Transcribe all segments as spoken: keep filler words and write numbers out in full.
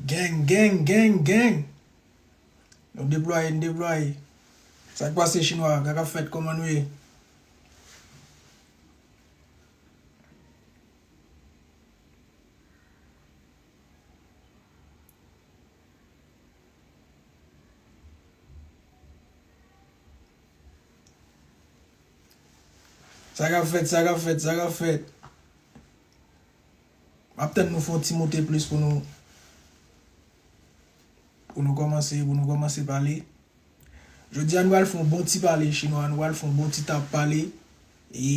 Gang, gang, gang, gang. Nou deplwaye, nou deplwaye. Sa k pase, Chinwa? Sa k ap fèt? Kòman nou ye? Sa k ap fèt, sa k ap fèt, sa k ap fèt. M ap tann nou fè yon ti moute plis pou nou, pou nou kòmanse, pou nou kòmanse pale. Jodi a, nou pral fè yon bon ti pale, Chinwa, nou pral fè yon bon ti tap pale. E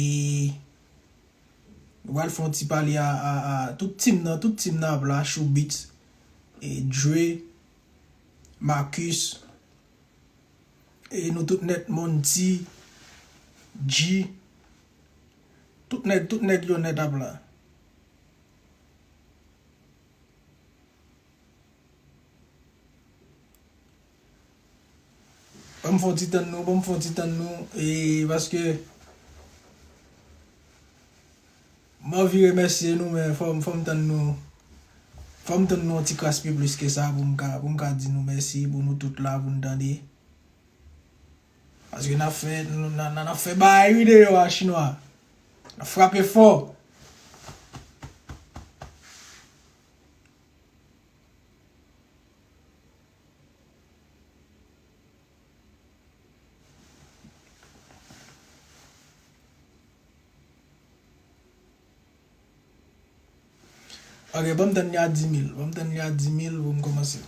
nou pral fè yon ti pale a, a, a tout team nan, tout team nan ap la, Shoe Beats, e Dre, Marcus, e nou tout nèt, Monty, G, tout nèg, tout nèg yo nèt ap la. Ban m fè yon ti tann nou, ban m fè yon ti tann nou, e paske m anvi remèsye nou, men fò m, fò m tann nou, fò m tann nou yon ti kras pi plis ke sa pou m ka, pou m ka di nou mèsi pou nou tout la, pou n tande. Paske n ap fè, n, n, n, n ap fè bagay wi deyò a, Chinwa. N ap frape fò. Ok, ban m tann li a di mil. Ban m tann li a di mil pou m kòmanse.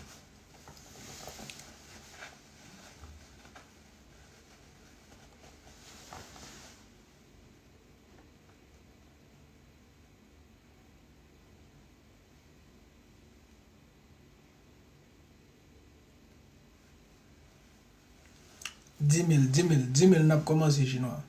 Di mil, di mil, di mil, n ap kòmanse, Chinwa.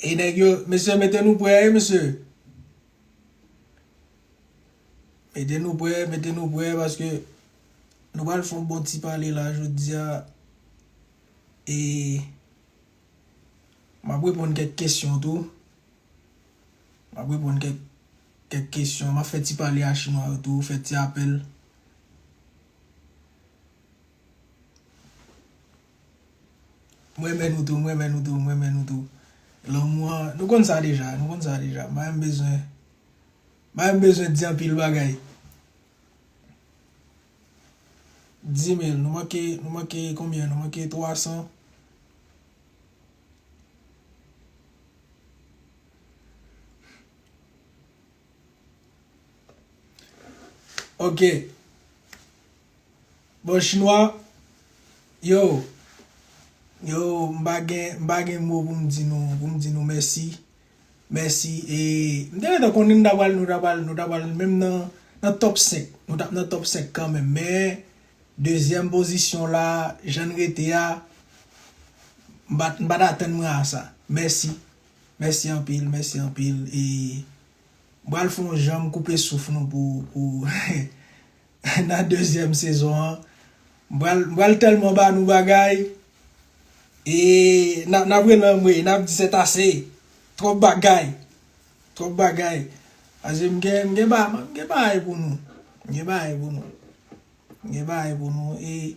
E nèg yo, mesye, mete nou prè, wi, mesye. Mete nou prè, mete nou prè, paske nou pral fè yon bon ti pale la jodi a. E m ap reponn kèk kesyon tou. M ap reponn kèk, kèk kesyon. M ap fè ti pale a Chinwa yo tou, fè ti apèl. M renmen nou tou, m renmen nou tou, m renmen nou tou. Lanmou an, nou konn sa deja, nou konn sa deja. M pa menm bezwen, m pa menm bezwen di anpil bagay. Di mil, nou manke, nou manke konbyen? Nou manke twa san. Ok. Bon, Chinwa, yo, yo, m pa gen, m pa gen mo pou m di nou, pou m di nou mèsi. Mèsi. E m te gentan konnen nou ta pral, nou ta pral, nou ta pral menm nan, nan top senk. Nou t ap nan top senk kanmenm. Men, dezyèm pozisyon la, jan n rete a, m pa t, m pa t atann mwen a sa. Mèsi. Mèsi anpil, mèsi anpil. E m pral fè yon jan m koupe souf nou pou, pou nan dezyèm sezon an. M pral, m pral tèlman ba nou bagay. E n ap, n ap rele anmwe, n ap di c'est assez. Twòp bagay. Twòp bagay. Paske m gen, m gen ba-, m gen bagay pou nou. M gen bagay pou nou. M gen bagay pou nou. E,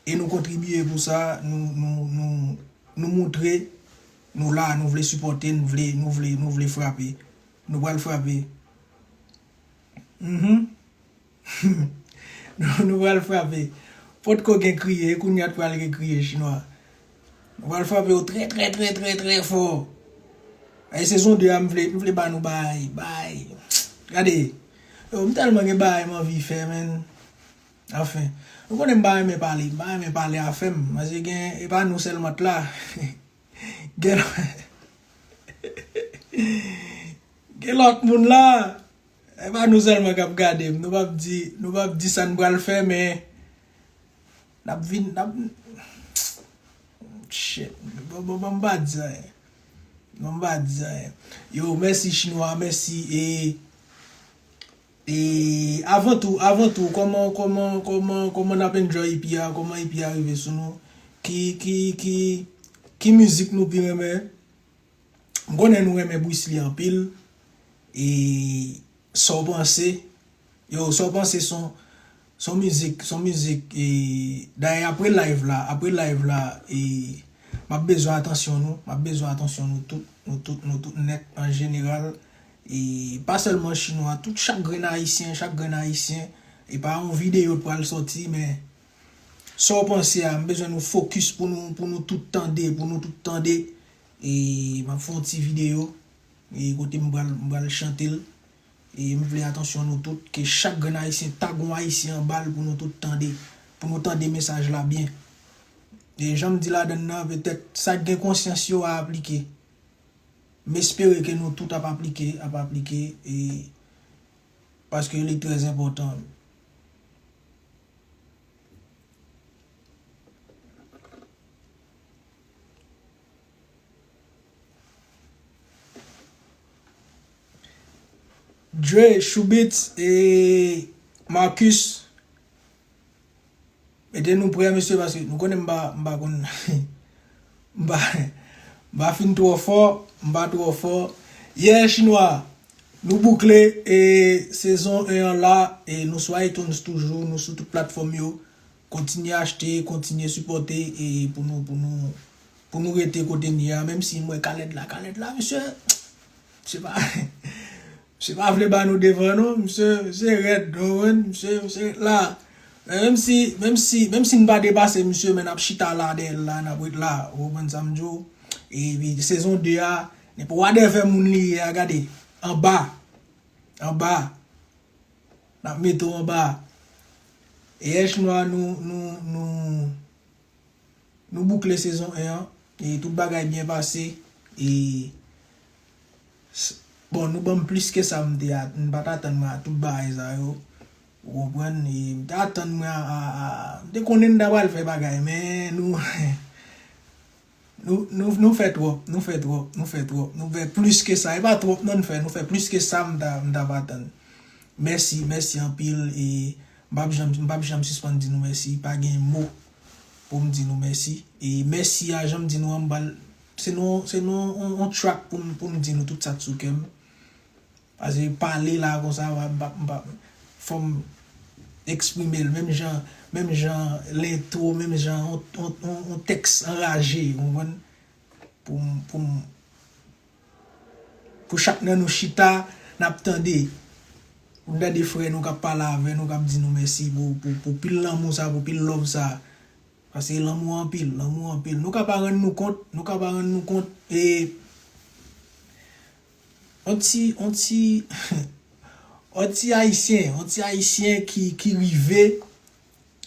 e nou kontribye pou sa. Nou, nou, nou, nou moutre nou la, nou vle sipòte, nou vle, nou vle, nou vle frape. Nou pral frape. Mhm. Nou, nou pral frape. Potko gen kriye, e kounye a t pral gen kriye, Chinwa. Nou pral frape yo trè, trè, trè, trè, trè fò. E sezon de a, m vle, m vle ba nou bay, bay. Gade. Yo, m tèlman gen bagay m anvi fè, menn. Anfen. Nou konnen m pa renmen pale, m pa renmen pale afè m. Paske gen, e pa nou sèlman t la. Gen, gen lòt moun la. E pa nou sèlman k ap gade m. Nou p ap di, nou p ap di sa n pral fè, men n ap vin, n ap, shit. Bon, bon, bon, m pa di anyen. Bon, m pa di anyen. Yo, mèsi Chinwa, mèsi, e, E avan tou, avan tou, kòman, kòman, kòman, kòman n ap enjoy E P a? Kòman E P a rive sou nou? Ki, ki, ki, ki mizik nou pi renmen? M konnen nou renmen Bruce Lee anpil. E sa w panse? Yo, sa w panse son, son mizik, son mizik, e, dayè apre live la, apre live la, e, m ap bezwen atansyon nou, m ap bezwen atansyon nou tout, nou tout, nou tout nèt an jeneral. E pa sèlman chinwa, tout chak grenn ayisyen, chak grenn ayisyen, e pa yon videyo k pral sòti, men sa w panse a, m bezwen nou fokis pou nou, pou nou tout tande, pou nou tout tande. E m ap fè yon ti videyo, e kote m pral, m pral chante l. E m vle atansyon nou tout, ke chak grenn ayisyen tag yon ayisyen anba l pou nou tout tande, pou nou tande mesaj la byen. E jan m di ladan l nan, petèt sa k gen konsyans yo a aplike. M espere ke nou tout ap aplike, ap aplike, e paske li trè enpòtan. Dre, Choubits e Marcus. Mete nou prè, mesye, paske nou konnen m pa, m pa konn, m pa, m pa fin twò fò, m pa twò fò. Yeah, chinwa, nou boukle, e, sezon en an la, e nou sou iTunes toujou, nou sou tout platfòm yo. Kontinye achte, kontinye sipòte, e pou nou, pou nou, pou nou rete kote n ye a, menm si m wè Khaled la, Khaled la, mesye, se pa, misye pa vle ba nou devan non, misye, misye rèd, w konprann? Misye, misye rèd la. Men menm si, menm si, menm si n pa depase misye, men n ap chita la dèyè l la, n ap ret la, w konprann sa m di w? Epi sezon de a, nenpòt whatever moun li ye a, gade, anba, anba, n ap mete w anba. E H Nwa, nou, nou, nou, Nou boukle sezon en an, e tout bagay byen pase, e s- bon, nou ban m plis ke sa m te a- m pa t atann mwen a tout bagay sa yo. Ou konprann? E m te atann mwen a, a, a- m te konnen n ta pral fè bagay, men nou, nou, nou, nou fè twòp, nou fè twòp, nou fè twòp, nou fè plis ke sa. E pa twòp non n fè, nou fè plis ke sa m ta, m ta pa atann. Mèsi, mèsi anpil, e m p ap janm, m p ap janm sispann di nou mèsi, pa gen mo pou m di nou mèsi. E mèsi a, jan m di nou an, m pral, se nou, se nou on, on track pou m, pou m di nou tout sa k sou kè m. Paske pale la konsa, m pa, m pa, m pa, fò m eksprime l, menm jan, menm jan lentwo, menm jan on, on, on, on tèks anraje, ou konprann? Pou m, pou m, pou chak nan nou chita, n ap tande. Pou n tande frè nou k ap pale avè nou, k ap di nou mèsi pou, pou, pou pil lanmou sa, pou pil love sa. Paske lanmou anpil, lanmou anpil. Nou ka pa rann nou kont, nou ka pa rann nou kont, e on ti, on ti, on ti ayisyen, on ti ayisyen ki, ki rive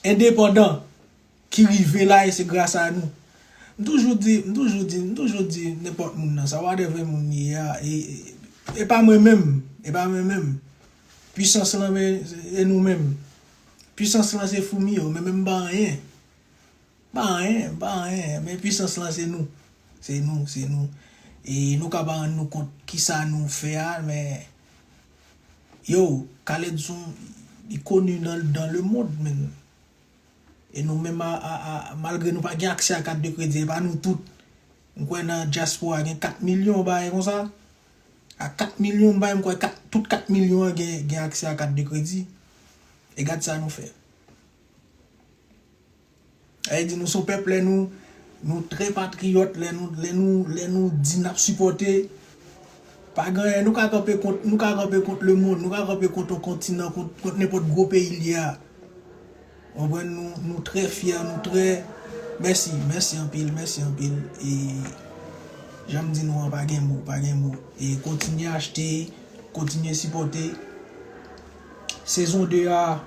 endepandan, ki rive la, e se gras a nou. M toujou di, m toujou di, m toujou di nenpòt moun nan sa, whatever moun li ye a, e, e, e pa mwen menm, e pa mwen menm. Pwisans lan, men, e nou menm. Pwisans lan se foumi yo, men menm pa anyen. Pa anyen, pa anyen, men pwisans lan se nou. Se nou, se nou. E nou ka pa rann nou kont kisa nou fè a, men yo, Khaled se yon, li koni nan, dans le monde, men. E nou menm, a, a, a, malgre nou pa gen aksè a kat de kredi, e pa nou tout. M kwè nan dyaspora gen kat milyon bagay konsa. A kat milyon bagay, m kwè kat, tout kat milyon an gen, gen aksè a kat de kredi. E gad sa nou fè. Sa vle di nou se yon pèp lè nou, nou trè patriyòt, lè nou, lè nou, lè nou di n ap sipòte, pa gen anyen, nou ka kanpe kont, nou ka kanpe kont lemonn, nou ka kanpe kont yon kontinan, kont, kont nenpòt gwo peyi l ye a. Ou konprann? Nou, nou trè fyè, nou trè, mèsi, mèsi anpil, mèsi anpil. E jan m di nou an, pa gen mo, pa gen mo. E kontinye achte, kontinye sipòte. Sezon de a,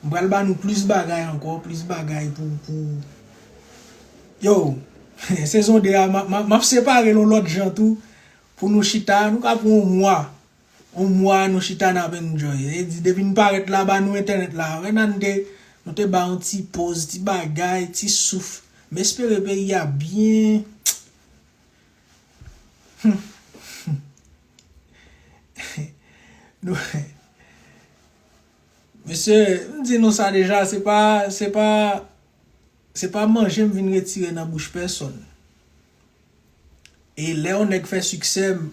m pral ba nou plis bagay ankò, plis bagay pou, pou, yo, sezon de a, m ap, m ap, m ap separe l yon lòt jan tou, pou nou chita, nou ka pran yon mwa, yon mwa nou chita n ap enjoy. E di, depi n parèt la, ba nou entènèt la, wè nan de, nou te ba yon ti poz, ti bagay, ti souf. M espere peyi a byen. Nou, Mesye, m di nou sa deja, se pa, se pa, se pa manje m vin retire nan bouch pèsonn. E lè yon nèg fè siksè, m,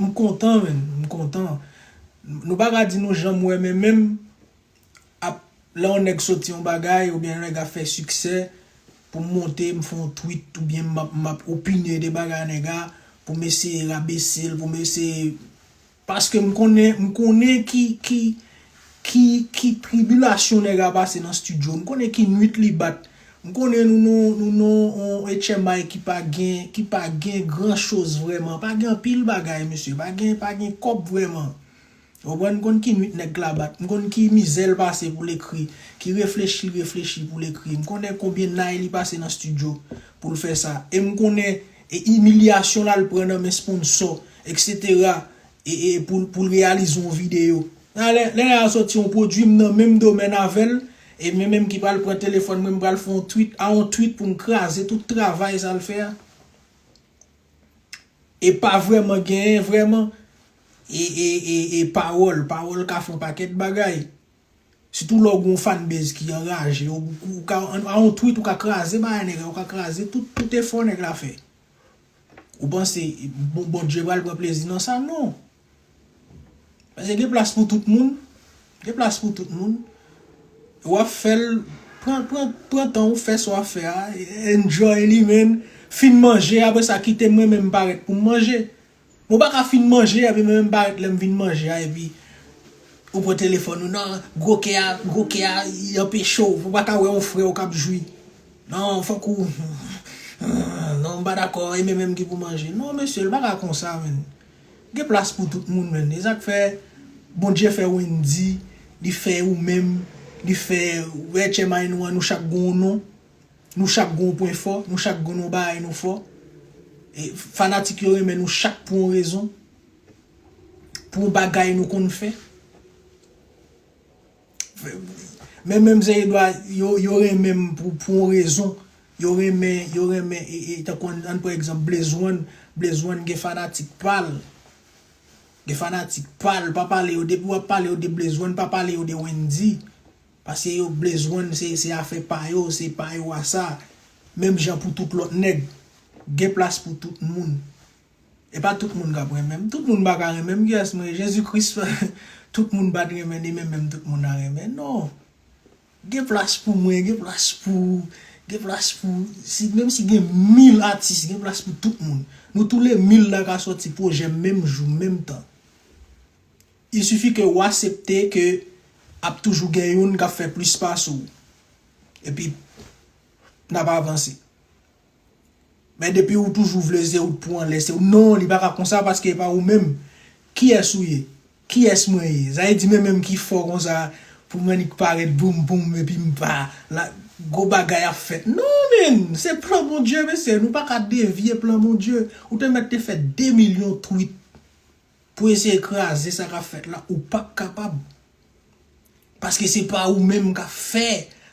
m kontan, menn, m kontan. Nou pa ka di nou janm wè, men menm ap, lè yon nèg soti yon bagay, oubyen yon nèg ap fè siksè, pou m monte, m fè yon tweet, oubyen m ap, m ap opine de bagay nèg la, pou m eseye rabese l, pou m eseye Paske m konnen, m konnen ki, ki, ki, ki tribilasyon nèg la pase nan estidyo. M konnen ki nwit li bat. M konnen nou, nou, nou, nou, on H M I ki pa gen, ki pa gen gran choz vrèman. Pa gen anpil bagay, mesye. Pa gen, pa gen kòb vrèman. Ou konprann? M konn ki nwit nèg la bat. M konn ki mizè l pase pou l ekri. Ki reflechi l reflechi pou l ekri. M konnen konbyen nay li pase nan estidyo pou l fè sa. E m konnen e imilyasyon l al pran nan men sponsò, etsetera. e, e pou, pou l reyalize yon videyo. Nan lè, lè a soti yon pwodui, m nan menm domèn avè l, e mwen menm ki pral pran telefòn mwen, m pral fè yon tweet, a yon tweet pou m kraze tout travay sa l fè a. E pa vrèman genyen, vrèman, e, e, e, e pawòl, pawòl ka fè yon pakèt bagay. Sitou lè w gen yon fanbase ki anraje, ou, ou ka, a yon tweet, ou ka kraze bagay nèg la, ou ka kraze tout, tout efò nèg la fè. Ou panse bon, Bondye pral pran plezi nan sa? Non. Paske gen plas pou tout moun. Gen plas pou tout moun. W ap fè l, pran, pran, pran tan ou fè sa w ap fè a, enjoy li, men fin manje, apre sa kite mwen menm parèt pou m manje. Mwen pa ka fin manje, epi mwen menm parèt lè m vin manje a, epi ou pran telefòn ou, non, gwo kè a, gwo kè a, li anpeche w, ou pa ka wè yon frè w k ap jwi. Non, fòk ou, non, m pa dakò, e mwen menm ki pou manje. Non, mesye, l pa ka konsa, menn. Gen plas pou tout moun, menn. E sa k fè Bondye fè Wendy, li fè ou menm, li fè H M I nou an, nou chak gen yon non. Nou chak gen yon pwen fò, nou chak gen yon bagay nou fò. E fanatik yo renmen nou chak pou yon rezon. Pou yon bagay nou konn fè. Men menm Zé Edouard, yo, yo renmen m pou, pou yon rezon. Yo renmen, yo renmen, e, e, tankou ann, ann pran egzanp Blaze One. Blaze One gen fanatik pa l. Gen fanatik pa l, pa pale yo, depi w ap pale yo de Blaze One, pa pale yo de Wendy. Paske yo, Blaze One, se, se afè pa yo, se pa yo a sa. Menm jan pou tout lòt nèg. Gen plas pou tout moun. E pa tout moun k ap renmen m. Tout moun pa ka renmen m. Kiyès mwen ye? Jezi Kris, tout moun pa t renmen, ni menm menm tout moun a renmen. Non. Gen plas pou mwen, gen plas pou, gen plas pou, si, menm si gen mil atis, gen plas pou tout moun. Nou tou le mil la ka sòti pwojè menm jou, menm tan. Il suffit ke w aksepte ke ap toujou gen youn k ap fè plis pase w. Epi, n ap avanse. Men depi ou toujou vle se ou k pou anlè, se ou. Non, li pa ka konsa paske e pa ou menm. Kiyès ou ye? Kiyès mwen ye? Sa vle di mwen menm ki fò konsa pou m annik parèt boum boum epi m pa la, gwo bagay ap fèt. Non, menn, se plan Bondye, mesye. Nou pa ka devye plan Bondye. Ou te mèt te fè de milyon tweet pou eseye kraze sa k ap fèt la, ou p ap kapab. Paske se pa ou menm k ap fè.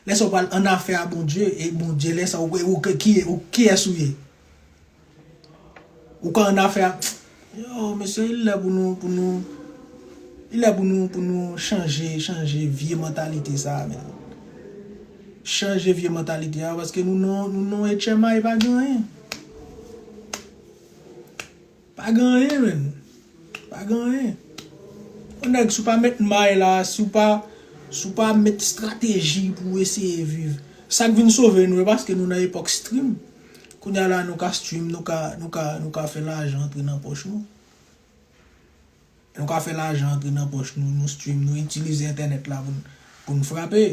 Lè sa w pral annafè a Bondye, e Bondye, lè sa w, ou, ou, ki, ou, kiyès ou ye? Ou ka annafè a, yo, mesye, il lè pou nou, pou nou, il lè pou nou, pou nou chanje, chanje vye mantalite sa a, menn. Chanje vye mantalite a, paske nou nan, nou nan H M I pa gen anyen. Pa gen anyen, menn. Pa gen anyen. Yon nèg, si w pa met may la, si w pa, si w pa met estrateji pou w eseye viv. Sa k vin sove nou, e paske nou nan epòk stream. Kounye a la, nou ka stream, nou ka, nou ka, nou ka fè lajan antre nan pòch nou. Nou ka fè lajan antre nan pòch nou, nou stream, nou itilize entènèt la pou n, pou n frape.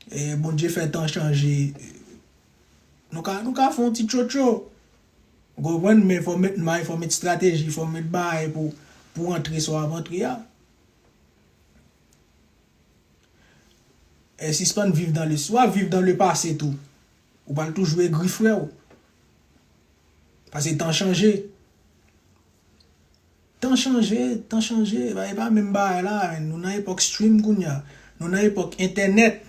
E Bondye fè tan chanje. Nou ka, nou ka fè yon ti tchotcho. Ou konprann? Men fò w met may, fò w met estrateji, fò w met bagay pou, pou w antre sa w ap antre a. E sispann viv dan le, si w ap viv dan le pase tou, ou pral toujou egri, frè w. Paske tan chanje. Tan chanje, tan chanje, e pa, e pa menm bagay la, nou nan epòk stream kounye a. Nou nan epòk entènèt.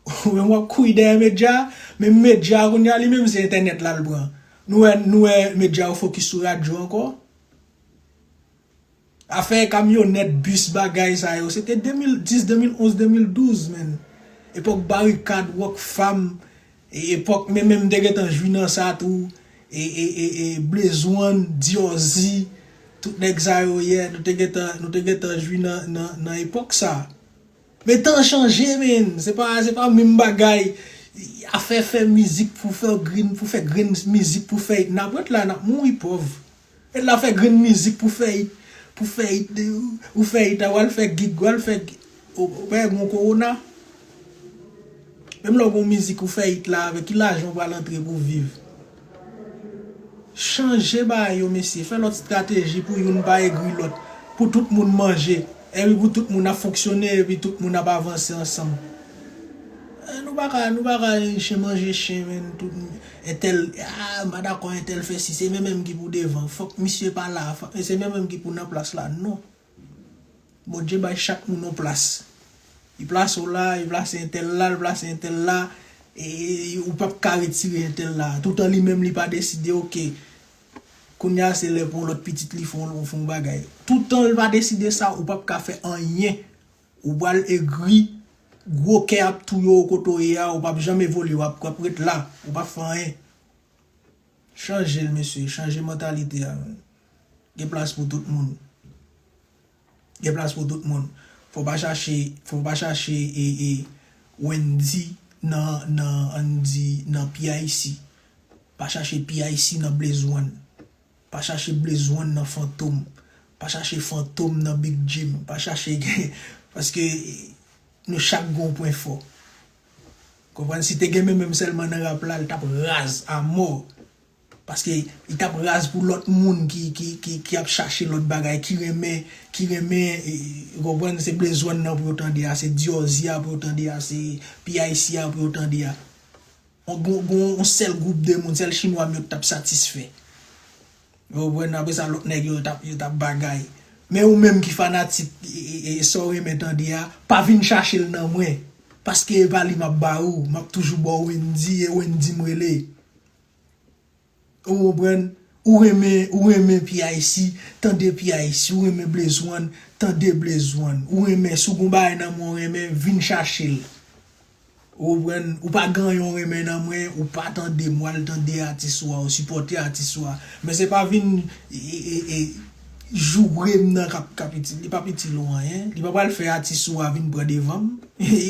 Ou menm w ap kouri dèyè medya, menm medya kounye a, li menm se entènèt la l pran. Nou wè, nou wè medya yo fokis sou radyo ankò. Afè kamyonèt, bis, bagay sa yo, se te de mil dis, de mil onz, de mil douz, menn. Epòk Barikad, Rockfam, e, epòk, men, men m te gentan jwi nan sa tou, e, e, e, e, Blaze One, Diorzi, tout nèg sa yo, yeah, nou te gentan, nou te gentan jwi nan, nan, nan epòk sa. Men tan chanje, menn. Se pa, se pa menm bagay. Afè fè mizik pou fè grenn, pou fè grenn mizik pou fè it. N ap ret la, n ap mouri pòv. Ret la fè grenn mizik pou fè it, pou fè it, ou fè it, ou al fè gig, ou al fè, ou, ou pa gon kowona. Menm lè w gon mizik ou fè it la, avèk ki lajan w pral antre pou viv? Chanje bagay yo, mesye. Fè lòt estrateji pou youn pa egri lòt. Pou tout moun manje. Epi pou tout moun ap fonksyone, epi tout moun ap avanse ansanm. Eh, nou pa ka, nou pa ka chen manje chen, menn. Tout entèl, ah, m pa dakò entèl fè si. Se menm menm ki pou devan. Fòk misye pa la. Fòk, se menm menm ki pou nan plas la. Non. Bondye bay chak moun yon plas. Li plase w la, li plase entèl la, li plase entèl la, e ou p ap ka retire entèl la. Toutan li menm li pa deside, oke, kounye a se lè pou yon lòt pitit li fè yon, fè yon bagay. Toutan li pa deside sa, ou p ap ka fè anyen. Ou pral egri, gwo kè ap touye w kote w ye a, ou p ap janm evolye, w ap, w ap ret la, ou p ap fè anyen. Chanje l, mesye, chanje mantalite a, menn. Gen plas pou tout moun. Gen plas pou tout moun. Fò w pa chache, fò w pa chache e, e Wendy nan, nan, ann di, nan P I C. Pa chache P I C nan Blaze One. Pa chache Blaze One nan Fantom. Pa chache Fantom nan Big Jim. Pa chache, paske nou chak gen yon pwen fò. Konprann? Si te gen men menm sèlman nan rap la, l t ap raz a mò. Paske li t ap raz pou lòt moun ki, ki, ki, ki ap chache lòt bagay, ki renmen, ki renmen, e, e, ou konprann, se Blaze One nan pou yo tande a, se Diorzi a pou yo tande a, se P I C a pou yo tande a. On, gon, gon, on sèl gwoup de moun, sèl chinwa m yo t ap satisfè. Ou konprann? Apre sa, lòt nèg yo t ap, yo t ap bagay. Men ou menm ki fanatik, e, e, e, sa w renmen tande a, pa vin chache l nan mwen. Paske e pa li m ap ba ou, m ap toujou ba w Wendy, e Wendy m rele. Ou konprann? Ou renmen, ou renmen P I C, tande P I C, ou renmen Blaze One, tande Blaze One. Ou renmen, si w gon bagay nan men w renmen, vin chache l. Ou konprann? Ou pa gen anyen w renmen nan mwen, ou pa tande m, w al tande atis ou a, ou sipòte atis ou a. Men se pa vin, e, e, e, e, joure m nan k ap, k ap itil, li p ap itil ou anyen. Li pa pral fè atis ou a vin pran devan m. E,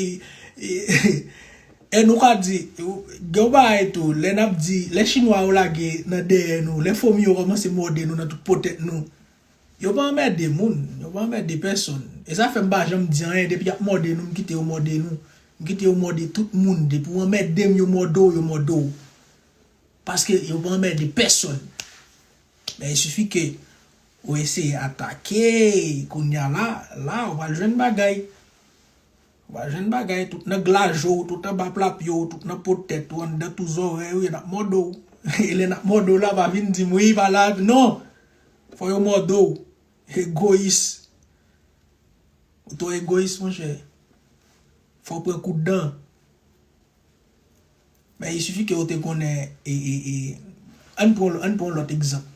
e, e nou ka di, gen yon bagay tou, lè n ap di, lè chinwa yo lage nan dèyè nou, lè fomi yo kòmanse mòde nou nan tout po tèt nou, yo pa anmède moun, yo pa anmède pèsòn. E sa fè m pa janm di anyen, depi y ap mòde nou, m kite yo mòde nou. M kite yo mòde tout moun, depi w anmède m, yo mòde w, yo mòde w. Paske yo pa anmède pèsòn. Men il suffit que ou eseye atake, kounye a la, la, ou pral jwenn bagay. Ou pral jwenn bagay, tout nan glaje w, tout anba pla pye w, tout nan po tèt ou, anndan tou zòrèy ou, y ap mòde w. E lè n ap mòde w la, pa vin di m, wi, pa la, non! Fò yo mòde w. Egoyis. Ou twò egoyis, monchè. Fò w pran kout dan. Men, il suffit que ou te konnen, e, e, e, ann pran, ann pran yon lòt egzanp.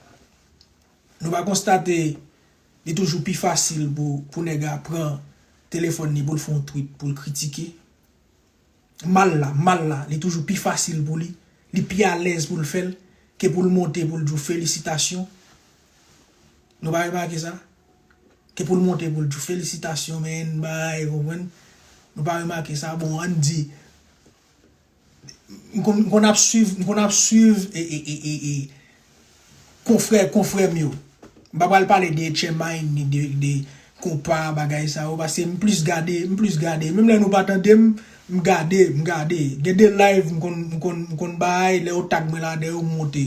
Nou pa konstate, li toujou pi fasil pou, pou nèg la pran telefòn li, pou l fè yon tweet, pou l kritike. Mal la, mal la, li toujou pi fasil pou li, li pi alèz pou l fè l, ke pou l monte, pou l di w felisitasyon. Nou pa remake sa? Ke pou l monte, pou l di w felisitasyon, men, bay, konprann? Nou pa remake sa? Bon, ann di, m konn, m konn ap swiv, m konn ap swiv, e, e, e, e, e, konfrè, konfrè m yo. M pa pral pale de Etchemine, ni de, de konpa, bagay sa yo, paske m plis gade, m plis gade. Menm lè nou pa tande m, m gade, m gade. Gen de live m konn, m konn, m konn bay, lè yo tag mwen ladan yo, m monte.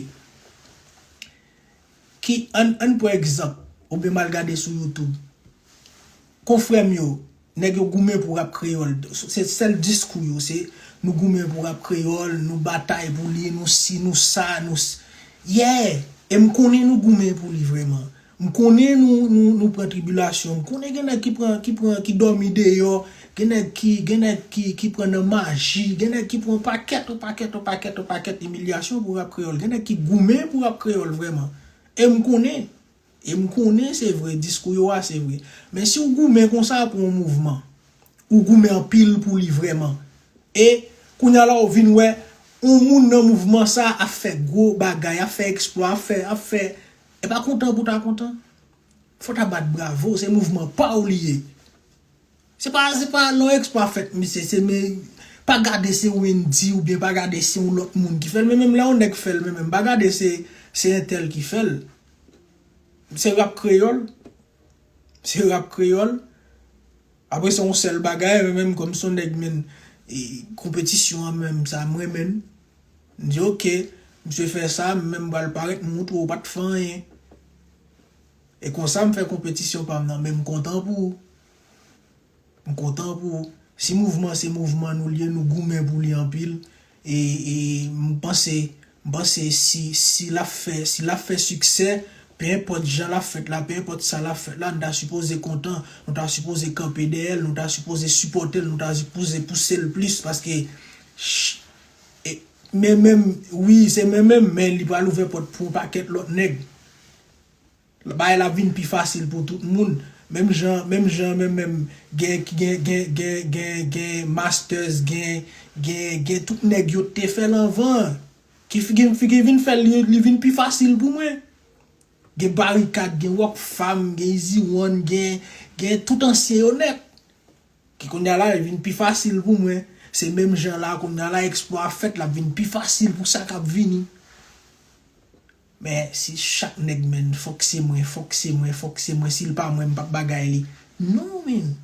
Ki, ann, ann pran egzanp, oubyen m al gade sou YouTube. Konfrè m yo, nèg yo goumen pou rap kreyòl. Se sèl diskou yo, se nou goumen pou rap kreyòl, nou batay pou li, nou si, nou sa, nou s-, yeah! E m konnen nou goumen pou li vrèman. M konnen nou, nou, nou pran tribilasyon. M konnen gen nèg ki pran, ki pran, ki dòmi deyò, gen nèg ki, gen nèg ki, ki pran nan maji, gen nèg ki pran pakèt, yon pakèt, yon pakèt, yon pakèt imilyasyon pou rap kreyòl. Gen nèg ki goumen pou rap kreyòl vrèman. E m konnen. E m konnen se vre, diskou yo a se vre. Men si w goumen konsa pou yon mouvman, ou goumen anpil pou li vrèman. E kounye a la ou vin wè yon moun nan mouvman sa ap fè gwo bagay, ap fè eksplwa, ap fè, ap fè. E pa kontan pou ta kontan. Fò ta bat bravo, se mouvman pa w li ye. Se pa, se pa lè yon eksplwa fèt, misye, se men, pa gade se Wendy oubyen pa gade se yon lòt moun ki fè l, men menm lè yon nèg fè l, men menm pa gade se, se entèl ki fè l. Se rap kreyòl. Se rap kreyòl. Apre se yon sèl bagay, men menm kòm se yon nèg, men, e, konpetisyon an menm, sa m renmen l. M di, "Ok, misye fè sa, men m pral parèt, m montre w pa t fè anyen." E konsa m fè konpetisyon pa m nan, men m kontan pou ou. M kontan pou ou. Si mouvman se mouvman nou li ye, nou goumen pou li anpil. E, e m panse, m panse si, si l ap fè, si l ap fè siksè, pe enpòt jan l ap fèt la, pe enpòt sa l ap fèt la, nou ta sipoze kontan, nou ta sipoze kanpe dèyè l, nou ta sipoze sipòte l, nou ta sipoze pouse l plis, paske, ch-, e, men menm, wi, se men menm, men li pral ouvè pòt pou yon pakèt lòt nèg. Bagay la vin pi fasil pou tout moun. Menm jan, menm jan, menm, menm, gen, gen, gen, gen, gen, gen Masters, gen, gen, gen tout nèg yo te fè l anvan. Ki fi-, gen fi ki vin fè l, li, li vin pi fasil pou mwen. Gen Barikad, gen Rockfam, gen Easy One, gen, gen tout ansyen yo nèt. Ki kounye a la, li vin pi fasil pou mwen. Se menm jan la, kounye a la, eksplwa ap fèt, l ap vin pi fasil pou sa k ap vini. Men si chak nèg, men, fòk se mwen, fòk se mwen, fòk se mwen, si l pa mwen, m p ap bagay li. Non, men.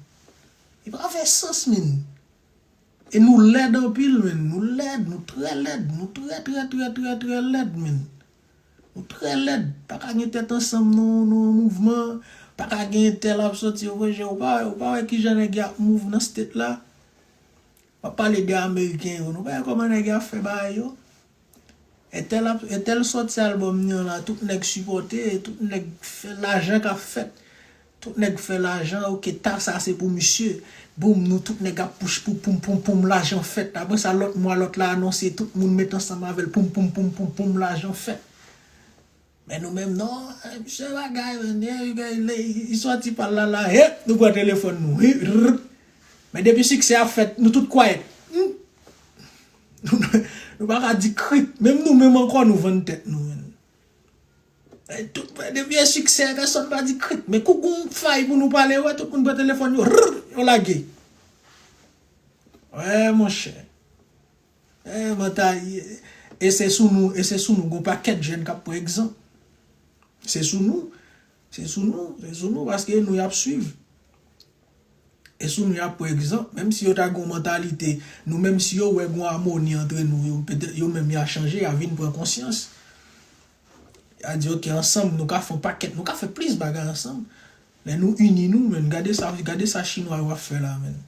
Li pa fè sans, men. E nou lèd anpil, men. Nou lèd, nou trè lèd, nou trè, trè, trè, trè, trè lèd, men. Nou trè lèd. Pa ka gen tèt ansanm nan, nan yon mouvman. Pa ka gen entèl ap soti, ou wè, ou pa, ou pa wè kijan nèg y ap mouv nan state la. M ap pale de Ameriken yo. Nou pa wè kòman nèg y ap fè bagay yo? Entèl ap, entèl soti albòm li an la, tout nèg sipòte, tout nèg fè lajan k ap fèt. Tout nèg fè lajan, ok, ta sa se pou misye. Boum, nou tout nèg ap pouch pou poum, poum, poum, lajan fèt. Apre sa, lòt mwa, lòt la anonse, tout moun met ansanm avè l, poum, poum, poum, poum, poum, lajan fèt. Men nou menm, non, eh, misye bagay, men, eh, li, li, li sòti pa l la, la, hep, nou pran telefòn nou, hi, rrr. Men depi siksè a fèt, nou tout kwayèt. Hmm. Nou, nou pa ka di krik. Menm nou menm ankò, nou vann tèt nou, men. E tout, depi e siksè, pèsonn pa di krik. Men kou gon fay pou nou pale, wè, tout moun pran telefòn yo, rrr, yo lage. Wè, monchè. E, mantay, e se sou nou, e se sou nou, gon pakèt jèn k ap pran egzanp. Se sou nou, se sou nou, se sou nou, paske nou y ap swiv. E sou nou y ap pran egzanp, menm si yo ta gen yon mantalite, nou menm si yo wè gen yon amoni antre nou, yo, petèt yo menm y a chanje, y a vin pran konsyans. Y a di, ok, ansanm, nou ka fè yon pakèt, nou ka fè plis bagay ansanm. Lè nou ini nou, men, gade sa, gade sa chinwa yo ap fè la, men.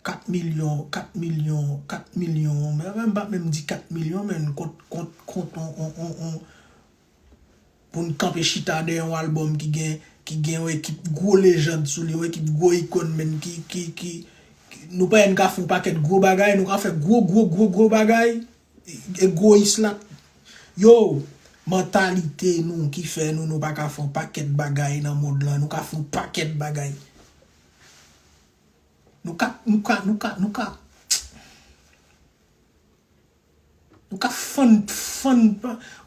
Kat milyon, kat milyon, kat milyon, men, men, m pa menm di kat milyon, men, kont, kont, kont, on, on, on, on, pou n kanpe chita dèyè yon albòm ki gen, ki gen yon ekip gwo lejand sou li, yon ekip gwo ikòn, men, ki, ki, ki, ki, nou pa wè n ka fè yon pakèt gwo bagay, nou ka fè gwo, gwo, gwo, gwo bagay, egoyis la. Yo, mantalite nou ki fè nou, nou pa ka fè yon pakèt bagay nan mond lan, nou ka fè yon pakèt bagay. Nou ka, nou ka, nou ka, nou ka. Nou ka fann, fann,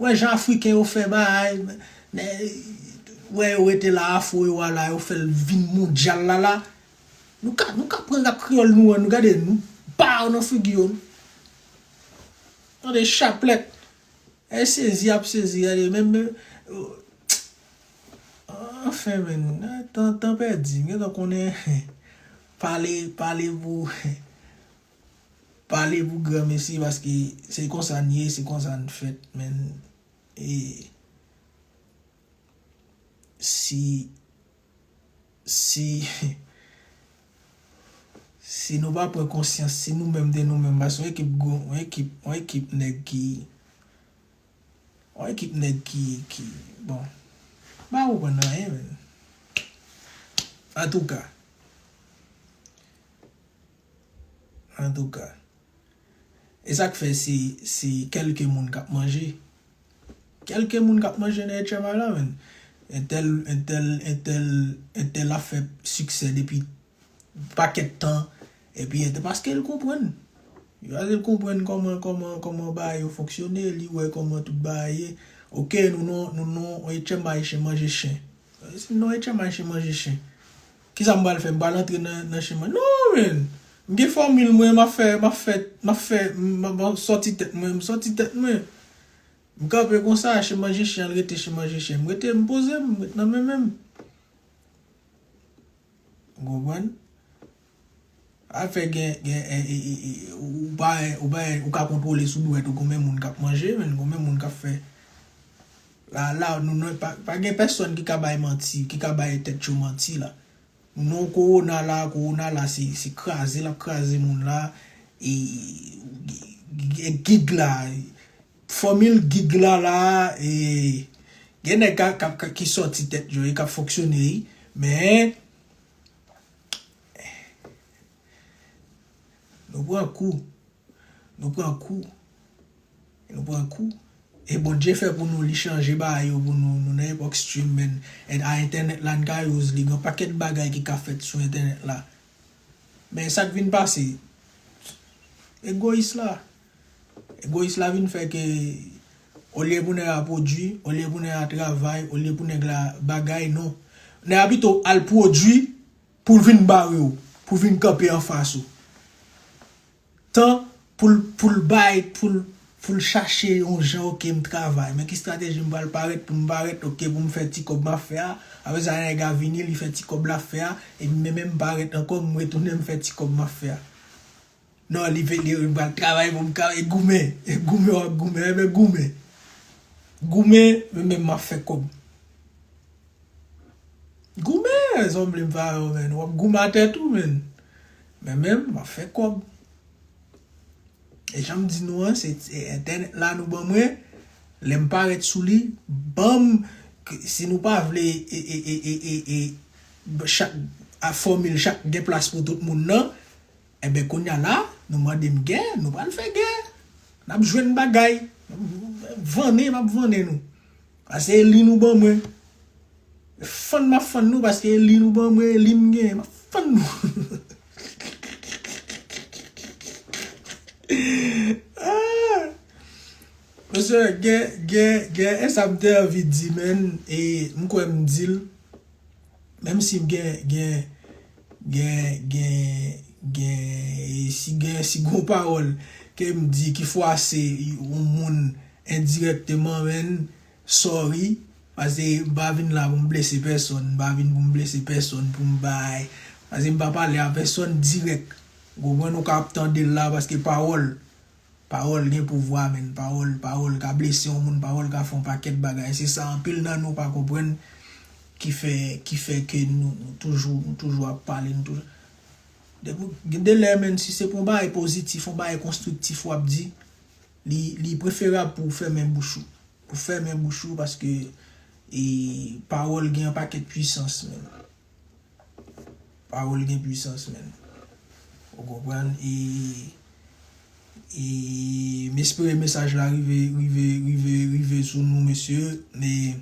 wè jan Afriken yo fè bagay, nè, wè yo rete la, afro yo a la, yo fè l vin mondyal la la. Nou ka, nou ka pran rap kreyòl nou an, nou gade, nou ba yo nan figi yo. Tande chaplèt. E sezi ap sezi, gade, menm, menm, anfen, men, tan, tan pèdi, m gentan konnen, pale, pale pou, pale pou granmesi, paske se konsa n ye, se konsa n fèt, men, e, si, si, si nou pa pran konsyans, si nou menm de nou menm, paske yon ekip gwo, yon ekip, yon ekip nèg ki, yon ekip nèg ki, ki, bon, m pa konprann anyen, men. Antouka, antouka, e sa k fè se, se kèlke moun k ap manje. Kèlke moun k ap manje nan H M I la, men. Entèl, entèl, entèl, entèl ap fè siksè depi pakèt tan, epi entèl, paske l konprann. Paske l konprann kòman, kòman, kòman bagay yo fonksyone, li wè kòman tout bagay ye. Oke, nou non, nou non, yon etchèm ayisyen manje chen. Si m non etchèm ayisyen manje chen, kisa m pral fè? M pral antre nan, nan chen manje? Non, men! M gen fòmil mwen, m ap fè, m ap fè, m ap fè, m, m, m sòti tèt mwen, m sòti tèt mwen. M kanpe konsa, chen manje chen, l rete chen manje chen. M rete, m poze m, m ret nan men men m. Ou konprann? Afè gen, gen, e, e, e, e, ou pa, ou pa, ou ka kontwole sou dwèt ou, konbyen moun k ap manje, men konbyen moun k ap fè. La, la, nou, nou, pa, pa gen pèsonn ki ka bay manti, ki ka bay tèt yo manti la. Non, kowona la, kowona la, se, se kraze l ap kraze moun la, e, e, e gig la, fòmil gig la la, e, gen nèg ka, ka, ka, ki sòti tèt yo, e k ap fonksyone, wi, men, nou pran kou. Nou pran kou. Nou pran kou. E Bondye fè pou nou, li chanje bagay yo pou nou. Nou nan epòk streaming. E a entènèt la, n ka use li. Gen pakèt bagay ki ka fèt sou entènèt la. Men sa k vin pase, egoyis la. Egoyis la vin fè ke olye pou nèg la pwodui, olye pou nèg la travay, olye pou nèg la bagay, non. Nèg la pito al pwodui pou l vin bare w, pou l vin kanpe anfas ou. Tan pou l, pou l bay, pou l, pou l chache yon jan, oke, m travay. Men ki estrateji m pral parèt pou m parèt, oke, pou m fè ti kòb m ap fè a. Apre sa, nèg la vini, li fè ti kòb l ap fè a, epi men, men m parèt ankò, m retounen, m fè ti kòb m ap fè a. Non, li vle, li pral travay pou m ka, e goumen, e goumen, w ap goumen, enben goumen. Goumen, men, men m ap fè kòb. Goumen, zanmi m, pa yo, men. W ap goumen atè tou, men. Men menm, m ap fè kòb. E jan m di nou an, se, se entènèt la nou ban mwen. Lè m parèt sou li, ban m, k- si nou pa vle, e, e, e, e, e, e, chak, a fòmil, chak gen plas pou tout moun nan, enben, kounye a la, nou mande m gè, nou pral fè gè. N ap jwenn bagay. N ap vannen, m ap vannen nou. Paske e li nou ban mwen. Fann m ap fann nou paske e li nou ban mwen, e li m genyen. M ap fann nou. Ah! Mesye, gen, gen, gen, e sa m te anvi di, men, e m kwè m di l. Menm si gen, gen, gen, gen, gen, e si gen, si gon pawòl ke m di ki fwase yon moun endirèkteman, men, sorry, paske m pa vin la pou m blese pèsonn, m pa vin pou m blese pèsonn, pou m bay, paske m pa pale a pèsonn dirèk. Ou konprann, ou ka ap tande l la, paske pawòl, pawòl gen pouvwa, men, pawòl, pawòl ka blese yon moun, pawòl ka fè yon pakèt bagay. Se sa anpil nan nou pa konprann ki fè, ki fè ke nou, nou toujou, nou toujou ap pale, nou toujou. Depi, gen de lè, men, si se pou yon bagay pozitif, yon bagay konstriktif w ap di, li, li preferab pou w fèmen bouch ou. Pou w fèmen bouch ou, paske, e, pawòl gen yon pakèt pwisans, men. Pawòl gen pwisans, men. Ou konprann? E, e, m espere mesaj la rive, rive, rive, rive sou nou, mesye. E,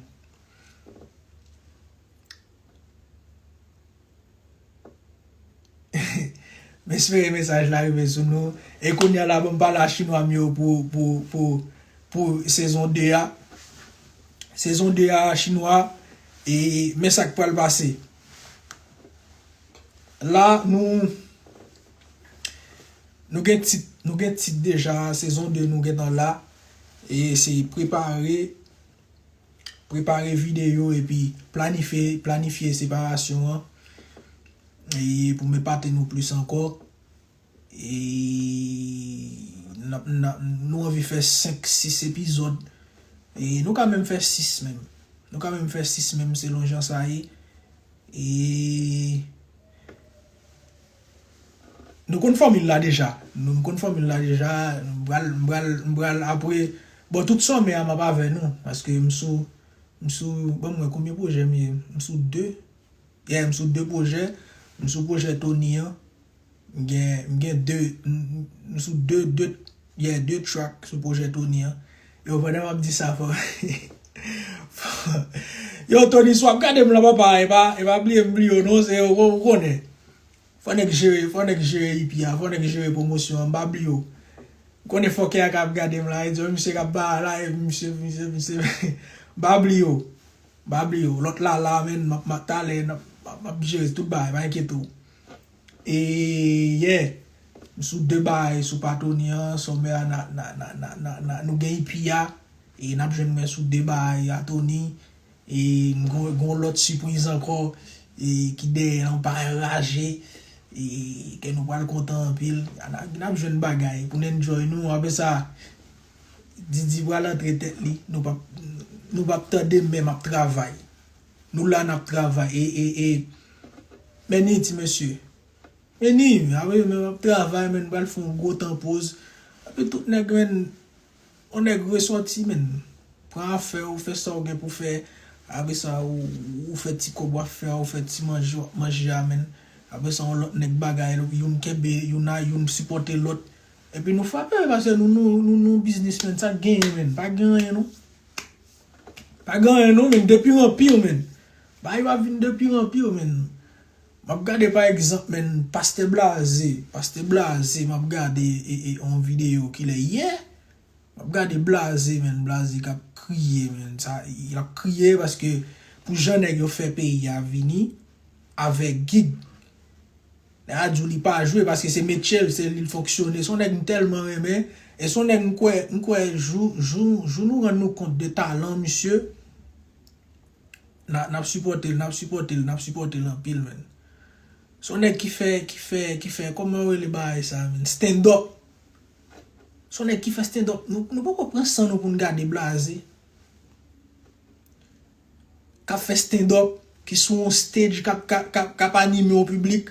m espere mesaj la rive sou nou. E kounye a la, ban m pale a chinwa m yo pou, pou, pou, pou sezon de a. Sezon de a, chinwa. E men sa k pral pase. La, nou, nou gen tit, nou gen tit deja, sezon de nou gentan la. E se prepare, prepare videyo epi planifye, planifye separasyon an. E pou m epate nou plis ankò. E n ap, n ap, nou anvi fè senk, sis epizòd. E nou ka menm fè sis menm. Nou ka menm fè sis menm selon jan sa ye. E nou konn fòmil la deja. Nou konn fòmil la deja. M pral, m pral, m pral apre. Bon, tout sòmè a m ap avè nou. Paske m sou, m sou, ban m wè konbyen pwojè m ye. M sou de. Yeah, m sou de pwojè. M sou pwojè Tony an. M gen, m gen de, m, m sou de, de, yeah, de track sou pwojè Tony an. Yo, pandan m ap di sa, fò, fò, Yo, Tony, si w ap gade m la, papa, e pa, e pa bliye m bliye w non, se ou, ou konnen. Fò nèg jere, fò nèg jere ipi a, fò nèg jere pwomosyon an, m pa bliye w. M konnen fòkè a k ap gade m la, e di, misye k ap ba la, e misye, misye, misye, m pa bliye w. M pa bliye w. Lòt la, la, menn, m ap, m ap talè, m ap, m ap, m ap jere tout bagay, pa enkyete w. E, yeah, m sou de bagay, sou pa Tony an, sòmè a, na, na, na, na, na, na, nou gen ipi a, e n ap jwenn mwen sou de bagay a Tony, e m gon, gon lòt sipriz ankò, e ki dèyè an pa enraje, e ke nou pral kontan anpil, n ap, n ap jwenn bagay pou n enjoy nou, apre sa, Didi pral antre tèt li, nou p ap, nou p ap tande men m ap travay. Nou la n ap travay. E, e, e, men ni ti mesye. Men ni, apre men m ap travay, men m pral fè yon gwo tan poz. Epi tout nèg, men, yon nèg resòti, men. Pran afè w, fè sa w gen pou fè. Apre sa, ou, ou fè ti kòb w ap fè a, ou fè ti manje w ap manje a, men. Apre sa, yon lòt nèg bagay, youn kenbe, youn a, youn sipòte lòt. Epi nou frape, paske nou, nou, nou, nou biznismenn, sa k genyen, men. Pa gen anyen, non. Pa gen anyen non, men, de pire en pire, men. Bagay yo ap vin de pire en pire, men. M ap gade, pa egzanp, men, Pastè Blaze. Pastè Blaze, m ap gade e, e, yon videyo kilè yè. M ap gade Blaze, men, Blaze k ap kriye, men. Sa, l ap kriye paske pou jan nèg yo fè peyi a vini avèk gig. Nèg la di w li pa jwe paske se metye l, se li l fonksyone. Se yon nèg m tèlman renmen. E se yon nèg m kwè, m kwè jou, jou, jou nou rann nou kont de talan misye, n a, n ap sipòte l, n ap sipòte l, n ap sipòte l anpil, men. Se yon nèg ki fè, ki fè, ki fè, kòman yo rele bagay sa, men? Stand up. Se yon nèg ki fè stand up. Nou, nou poko pran san nou pou n gade Blaze k ap fè stand up, ki sou yon stage, k ap, k ap, k ap, k ap anime yon piblik.